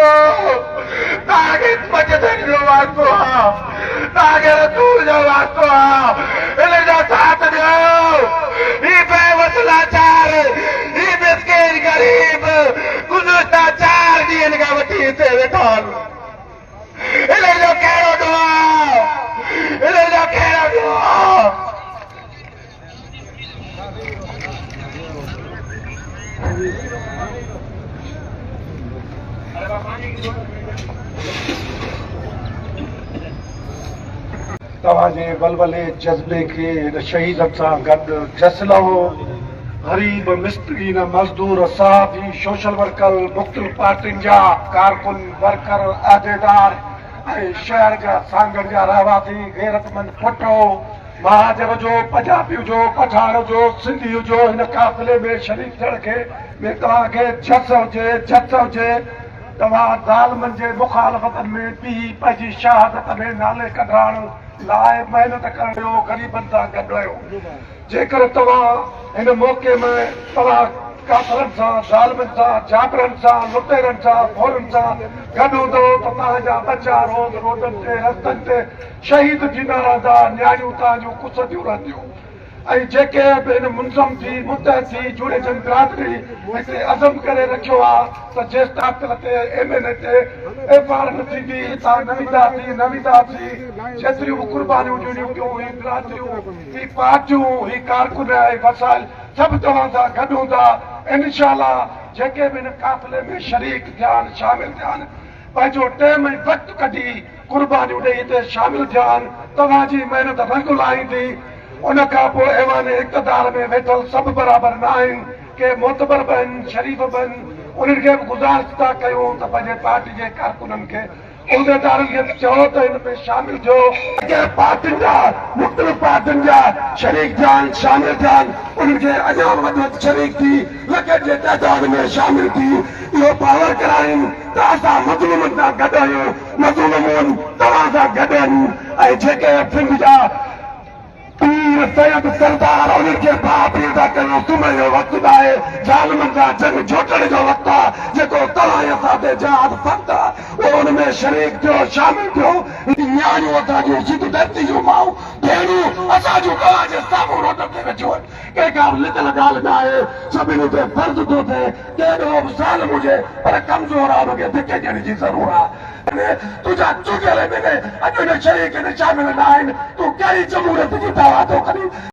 توهان کي پنجتن جو واسطو آ، توهان کي رسول جو واسطو آ، انهن جو ساٿ ڏيو. هي بي وس لاچار، هي مسڪين غريب گذشته چار ڏينهن کان وٺي هتي ويٺا آهن. انهن جو ڪهڙو ڏوهه آ؟ انهن جو ڪهڙو ڏوهه آ؟ توهان جي ولولي جذبي کي هن شهيدن سان گڏ جس لهو. غريب، مسڪين، مزدور، صحافي، سوشل ورڪر، مختلف پارٽين جا ڪارڪن، ورڪر، عهديدار ۽ شهر جا سانگهڙ جا رهواسي غيرتمند پٽ هو. مهاجر هجو، پنجابي هجو، پٺاڻ هجو، سنڌي هجو هن قافلي ۾ شريڪ ٿيڻ کي ۾ توهان کي جس هجي، جس هجي. توهان ظالمن جي مخالفتن ۾ بيهي پنهنجي شهادت ۾ نالي ڪڍرائڻ لاء محنت ڪرڻ جو غريبن سان گڏ رهيو. جيڪر توهان هن موقعي ۾ توهان ڪافرن سان، ظالمن سان، جابرن سان، لٽيرن سان، ڦورن سان گڏ هوندؤ ته توهان جا ٻچا روز روڊن تي، رستن تي شهيد ٿيندا رهندا، نياڻيون توهان جون ڪسنديون رهنديون ۽ جيڪي به هن منظم ٿي، متحد ٿي جوڻيجن برادري هتي عزم ڪري رکيو آ ته جيستائين تي ايم اين اي تي ايف آر نه ٿيندي هتان نه وينداسين، نه وينداسين، جيتريون به قربانيون ڏيڻيون پيون هي برادريون، هي پارٽيون، هي ڪارڪن ۽ وسائل سڀ توهان سان گڏ هوندا، انشاء الله جيڪي به هن قافلي ۾ شريڪ ٿيا آهن، شامل ٿيا آهن، پنهنجو ٽيم ۽ وقت ڪڍي قربانيون ڏئي هتي شامل ٿيا آهن، توهان جي محنت رنگ لاهيندي، ان کان پوء ايوان اقتدار ۾ ويٺل سڀ برابر نه آهن، ڪي معتبر به آهن، شريف به آهن، انهن کي به گذارش ٿا ڪيون ته پنهنجي پارٽي جي ڪارڪنن کي عهديدارن کي به چئو ته ان ۾ شامل ٿيو. جيڪي پارٽين جا مختلف پارٽين جا شريڪ ٿيا آهن شامل ٿيا آهن انهن کي اڃا به وڌ وڌ شريڪ ٿي لکن جي تعداد ۾ شامل ٿي اهو باور ڪرائين ته اسان مظلومن سان گڏ آهيون مظلومون توهان سان گڏ آهن ۽ جيڪي سنڌ جا پير سيد سردار انهن کي باهه پير ٿا ڪريون سمهڻ جو وقت ناهي ظالمن سان جنگ جوٽڻ جو وقت آ جيڪو توهان ۽ اسان تي جهاد فرض آ اهو ان ۾ شريڪ ٿيو شامل ٿيو. هي نياڻيون اسان جون سنڌ ڌرتي جون مائون ڀيڻون اسان جون توهان جي سامهون روڊن تي ويٺيون آهن ڪنهن کان به لڪل ڳالهه ناهي سڀني تي فرض ٿو ٿئي ڪيڏو به ظالم هجي پر ڪمزور آ ان کي ڌڪي ڏيڻ جي ضرور آ. تنهنجا چونڊيل ايم اين اي اڄ ان شريڪ ۾ شامل نه آهن، تون ڪهڙي جمهوريت جي دعويٰ ٿو ڪرين؟